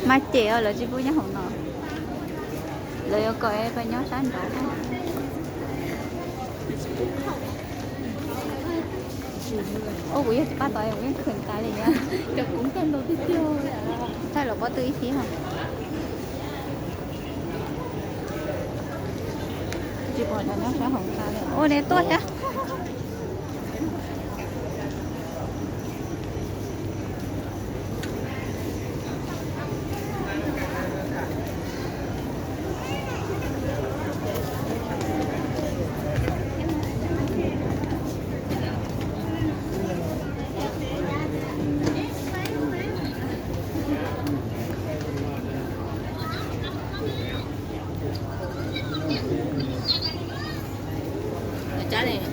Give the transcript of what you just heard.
Mas ces lawv tsis pub nyob hauv no, lawv yuav kom peb nyob sab nraud. Ua kuv yog tsis pab tod kuv yeej khwv tas li na. Thaij los pob tw ib thib os. Tsis pom cov nyob sab hauv tas li. Ua ne tuaj thiab. Cab ne.